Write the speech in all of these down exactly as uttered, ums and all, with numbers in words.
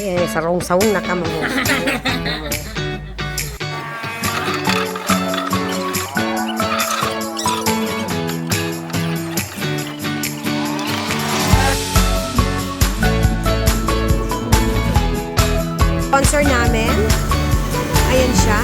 Eh, sarong-sarong na ka, mga. Sponsor namin. Ayan siya.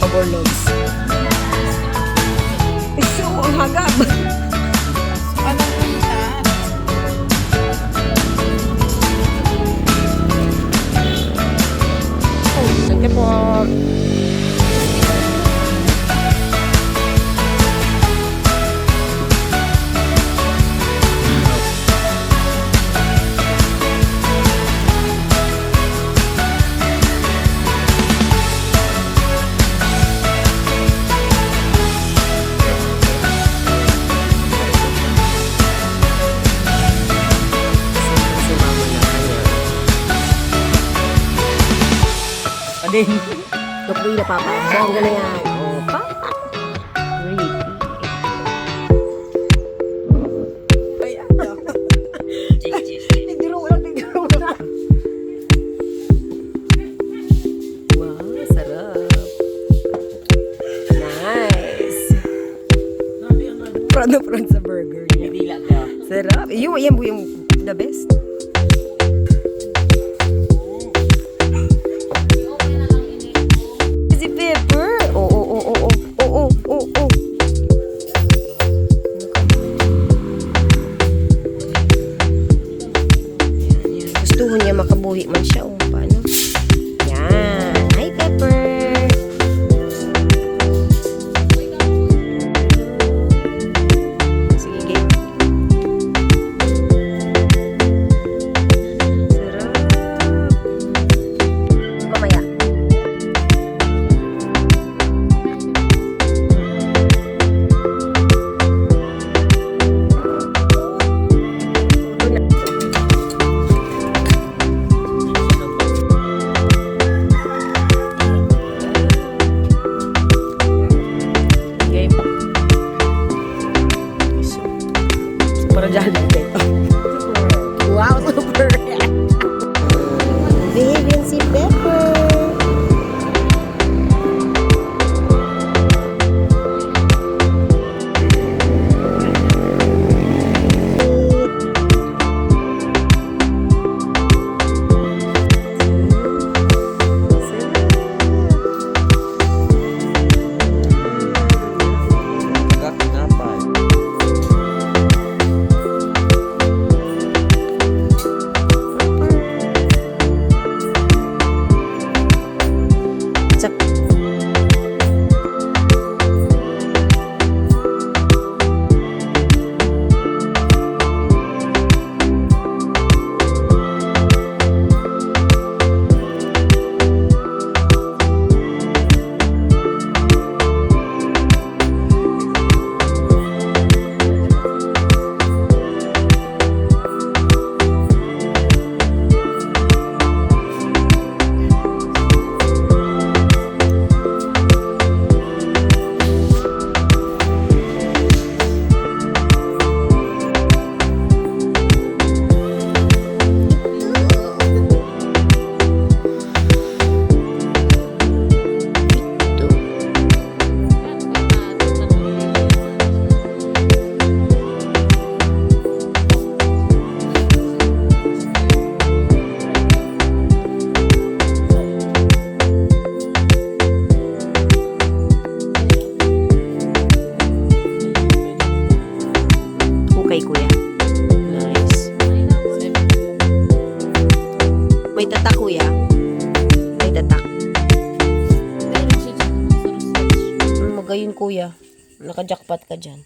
Overloads. Iso, ang hagab. Anong punta? Thank you po. Ading. Tukli na, Papa. Bongga na yan. Oh, Papa. Ready. Ay, ano? Tigduro lang, tigduro lang. Wow, sarap. Nice. Proud na proud sa burger niya. Sarap. Yung, yan po yung the best. Si Pepper. Oo, oo, oo, oo. Oo, oo, oo. Yan, yan. Gusto niya makabuhi man siya, oh. Paano? Yan. Hi, Pepper. Sige, game. Sarap. Mamaya. Game. Para Jollibee ito. Wow, super. Babe, yan si Pepper. Sarap. Taga Tinapay. Kuya. Nice. May tatak, kuya. May tatak. Mm, magayon, kuya. Naka-jackpot ka dyan.